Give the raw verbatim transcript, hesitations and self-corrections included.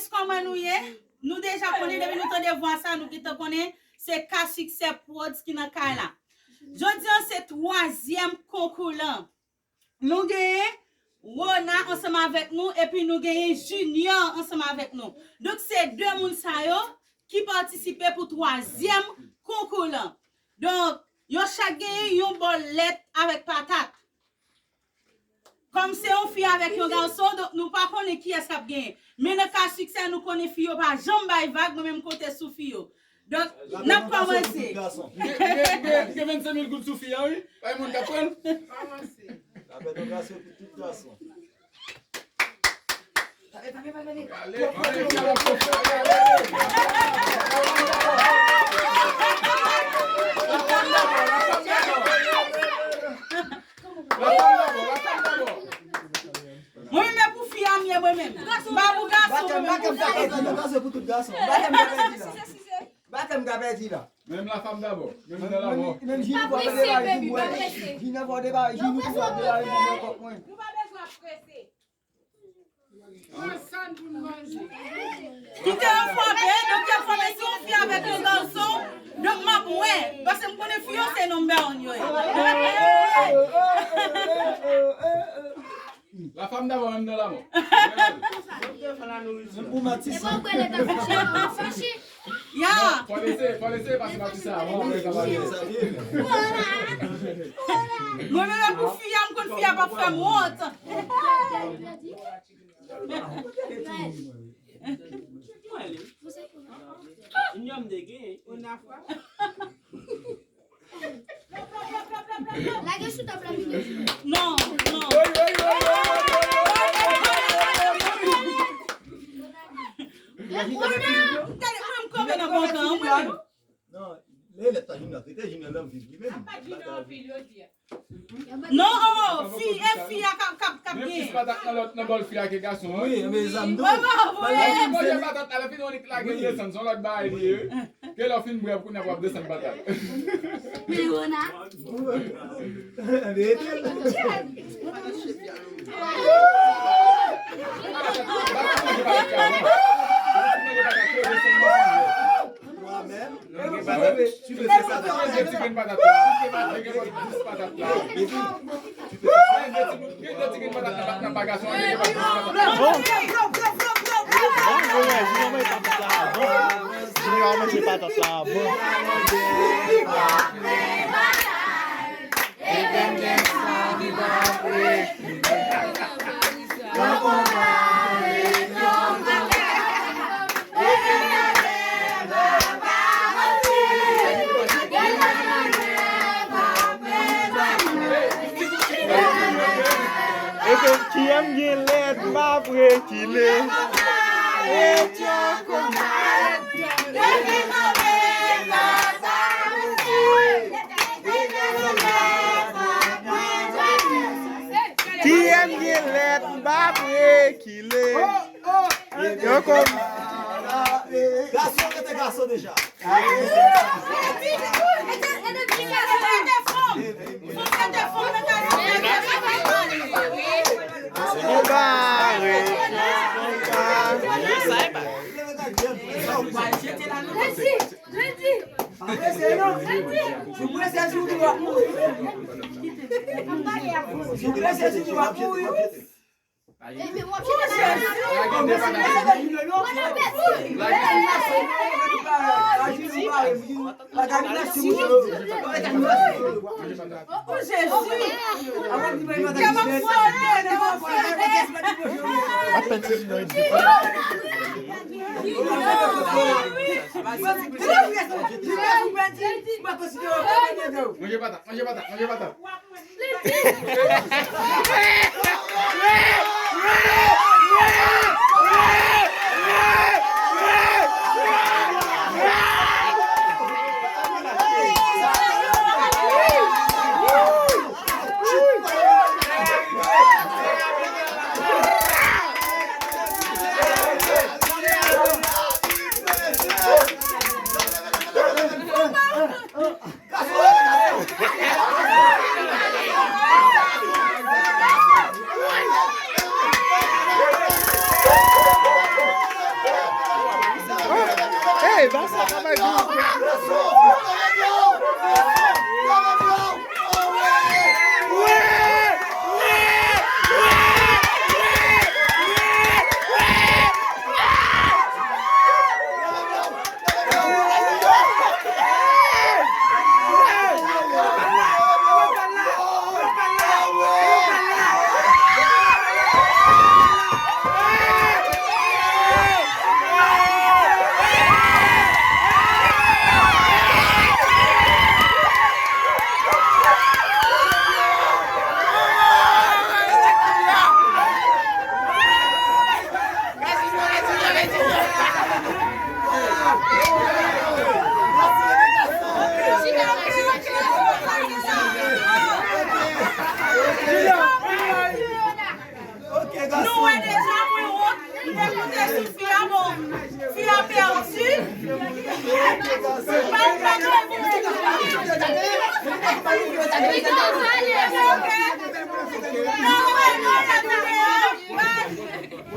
Kòman nou ye? Nou deja konnen, depi nou tande vwa sa, nou gentan konnen se Ka Siksè Prodz ki nan kay la. Jodi a se twazyèm konkou lan. Nou genyen Rona ansanm avèk nou, epi nou genyen Junior ansanm avèk nou. Donk, se de moun sa yo ki patisipe pou twazyèm konkou lan. Donk, yo chak genyen yon bòl lèt avèk patat. Kòm se yon fi avèk yon gason, donk nou pa konnen kiyès k ap genyen. Men nan Ka Siksè, nou konnen fi yo pa janm bay vag, mwen menm m konte sou fi yo. Donk, n ap kòmanse. Gen, gen, gen, gen vennsenk mil goud sou fi a, wi. Pa gen moun k ap pran l. Lapè nan gason pou tout gason. Mwen menm, e pou fi a m ye, mwen menm. M pa pou gason, mwen menm. Batèm ka pèdi la. Batèm ka pèdi la. Menm la femme d'abord. Menm nan la mò. Menm Junior fò debare pou mwen. Junior fò debare, Junior fò debare pou mwen kòk mwen. Nou pa bezwen ap prese. Pran san pou n manje. Kite yo frape, donk yo frape sou yon fi avèk yon gason. Donk m ap wè, paske m konnen fi yo se number one yo ye. La femme d'abord, menm nan la mò. Menm pou Matisse. E pa ou kwè lè t ap fache, fache. Ya. Fò lese, fò lese pase Matisse la. Mwen menm pou fi a, m konn fi a p ap fè m wont. Lage sou tab la, Milo. Non, non. Gade, mwen m kanpe nan bon tan, mwen. Non, lè lèt la Junior trete, Junior nan viv li menm. Non, oh, fi, e fi a k ap, k ap, k ap gen. Men plis patat nan lòt, nan bòl fi a ke gason an. Wi, men zam tou. Wi, wi. Patat la, lè fini, on lage desann, son lòt bagay li ye. Ke lè w fin bwè, kounye a w ap desann patat. Men Rona. Rete. Mwen menm. Gen ti grenn patat la. Gen ti grenn patat la. Gen ti grenn patat la. Gen de ti grenn patat nan, nan bagaj la. Gen de ti grenn patat. Bon. Bon, bon, wè, Junior manje patat la avan. Junior manje patat la avan. Epi, kiyè m gen lèd, m pa vre kile. Kiyè m gen lèd, m pa vre kile. Yo kòm. Gason rete gason deja. Manje patat, manje patat, manje patat. Ey, ba sa travay pou ou. Nou wè deja, mwen wont. M te konte sou fi a, bon, fi a pèdi. Ba m pa dwe vin. Ok.